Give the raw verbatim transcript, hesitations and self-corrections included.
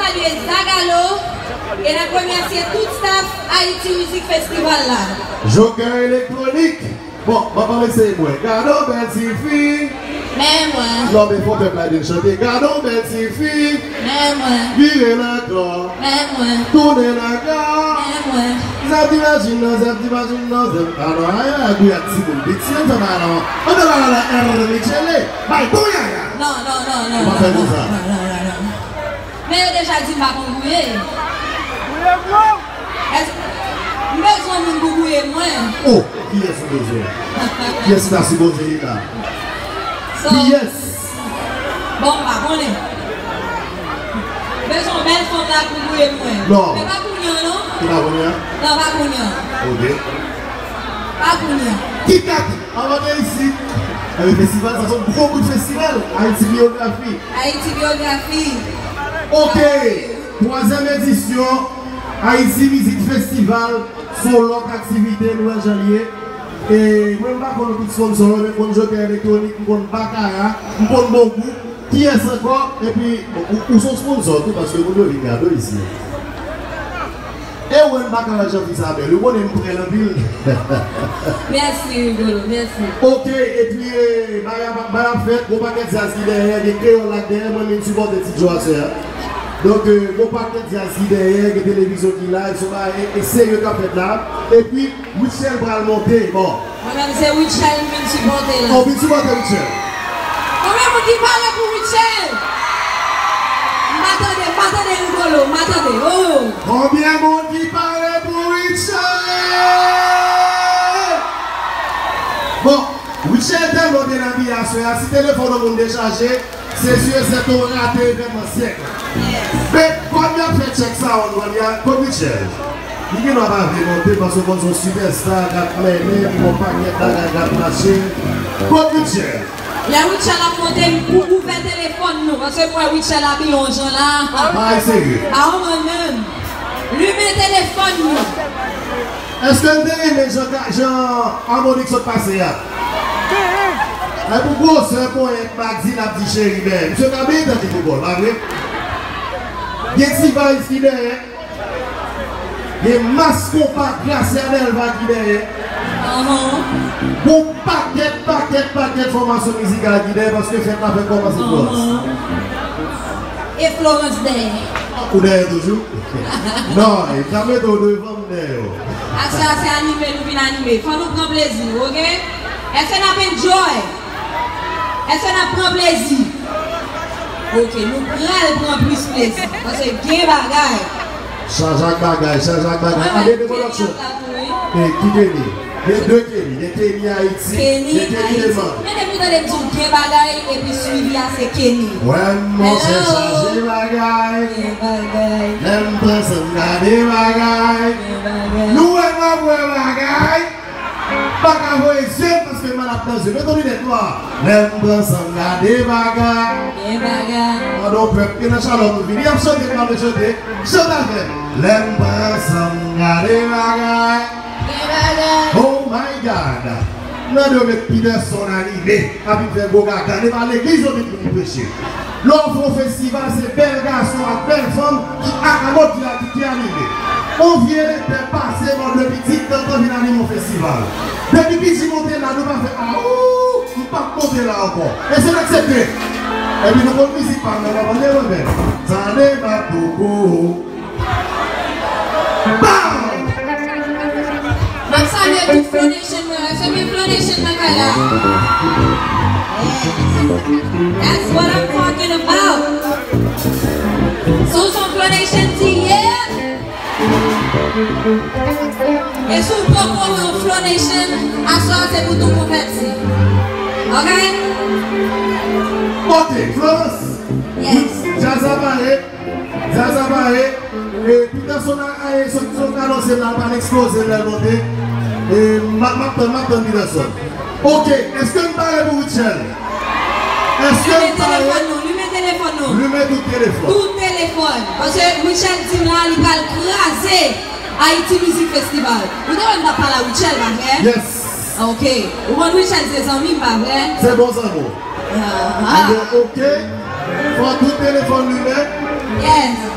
Salye Zagalo e n ap remèsye tout staff Haiti Music Festival la. Joker Electronic. Bon, ban m eseye mwen. Gade yon bèl ti fi. Men mwen. Non, men fò pèp la vin chante. Gade yon bèl ti fi. Men mwen. Vire l ankò. Men mwen. Tounen l ankò. Men mwen. Zèb di majin nan, zèb di majin nan, zèb. Alò, ay, ay, gouyad timoun piti, an fè bagay la. An fè bagay la, Ernest Michele. Bay bon yaya. Non, non, non, non. Ou pa fè konsa. Non, non, non, non. Men yo deja di m pa konn gouye. Gouye gwo! Èske m bezwen moun pou gouye mwen? Oh, kiyès ou bezwen? Kiyès ki ta sipoze ye la? So, kiyès? Bon, m pa konnen. Bezwen yon bèl fanm la pou gouye mwen. Non. Men pa kounye a, non? Se pa kounye a? Non, pa kounye a. Ok. Pa kounye a. Kit Kat, anvan de isit. Enben, festival, sa se yon gwo bout festival. Haiti Biographie. Haiti Biographie. Ok. Twazyèm edisyon Haiti Music Festival, se yon lòt aktivite, Nouvèl Jan li ye. E mwen, m pa konn tout sponsor yo, men m konn Joker Electronic, m konn Bakara, m konn Bon Goût. Kiyès ankò? Epi, ou, ou se yon sponsor tou, paske moun yo vin gade w isi. E w wè m pa ka wè jan fi sa bèl, ou konnen m prè l anpil. Mèsi, Rigolo, mèsi. Ok, epi, eh, bagay ap, bagay ap fèt, gon pakèt djaz ki dèyè, gen kreyòl la k dèyè, mwen menm sipòte Ti Djo aswè a. Donk, eh, gon pakèt djaz ki dèyè, gen televizyon ki la, e se yon bagay, e, e serye k ap fèt la. Epi, Rutshelle pral monte, bon. Mwen menm se Rutshelle m vin sipòte la. Oh, vin sipòte Rutshelle. Konbyen moun ki pare pou Rutshelle? M pa tande, m pa tande Rigolo, m pa tande. Oh! Konbyen moun ki pare pou Rutshelle? Bon, Rutshelle tèlman byen abiye aswè a, si telefòn yon moun dechaje, se si e sèten w rate evènman syèk la. Men, kòm y ap fè check sound, kòm y a, kot Rutshelle? Li gen dwa pa vle monte, paske w konn se yon sipèsta, k ap mennen, li gon pakèt bagay k ap mache. Kot Rutshelle? Lè Rutshelle ap monte, m pou ouvè telefòn nou, paske m wè Rutshelle abiye yon jan la. Bagay serye. Pa yon moun menm. Limen telefòn nou. Èske n te renmen jan ka, jan Harmonik sot pase a? Ay, pou gwosè ponyèt Maxi l ap di cheri bèl. Misye ka byen tanki foutbòl, pa vre? Gen T-Vice ki dèyè. Gen mas konpa Gracia Delva ki dèyè. Gon pakèt, pakèt, pakèt fòmasyon mizikal ki dèyè, paske fèt la fèk kòmanse Florence. E Florence dèyè. Ou dèyè toujou? Non, e ka mete w devan m dèyè w. Aswè a se anime nou vin anime. Fò nou pran plezi nou, oke? Èske n ap enjoy? Èske n ap pran plezi? Oke, nou pral pran plis plezi. Paske gen bagay. Chaje ak bagay, chaje ak bagay. Ade de pwodiksyon. E, ki Kenny? Gen de Kenny. Gen Kenny Ayiti, gen Kenny Lemann. Men depi w tande m di w gen bagay, epi swivi a se Kenny. Wè, monchè, chaje bagay. Gen bagay. Lè m pran san m gade bagay. Gen bagay. Nou wè m ap wè bagay. Pa ka voye zye m paske m al ap nan zye. Met yon linèt nwa. Lè m pran san m gade bagay. Gen bagay. Pandan yon pèp ki nan chalè nou vini, y ap chante, m ap chante. Chante avè m. Lè m pran san m gade bagay. Gen bagay. Oh my God. Mande yo met Peterson anime. Ap vin fè gwo gaga. E pa legliz yo vin pou vin preche. Lè w fè yon festival, se bèl gason ak bèl fanm ki ak lòt ki, ki anime. On vye pè pase mòd le pitit, tantan vin anime yon festival. Depi piti monte la, nou pa fè aou, m p ap monte la ankò. Èske n aksepte? Epi nou konn mizik pa m nan, w ap tande mwen menm. Tande m ap koko. Bam! M ap salye tout Flow Nation mwen. Èske gen Flow Nation nan kay la? Yes. That's what I'm talking about. Si w se yon Flow Nation, di yeah. E si w poko yon Flow Nation, aswè a se pou tou konvèti. Ok? Ok, Florence. Yes. Djaz la pare. Djaz la pare. E, Peterson a, a, e, sot, sot anonse m la, l pral eksploze lè l monte. E, m ap, m ap tann, m ap tann Peterson. Ok, èske n pare pou Rutshelle? Èske n pare? Limen telefòn nou, limen telefòn nou. Limen tout telefòn. Tout telefòn. Paske Rutshelle di m la, li pral kraze Haiti Music Festival. Ou te wè m t ap pale a Rutshelle, pa vre? Yes. Ok. Ou konn Rutshelle se zanmi m, pa vre? Se bon zanmi w. Ah. Alò, ok. Fò tout telefòn limen. Yes.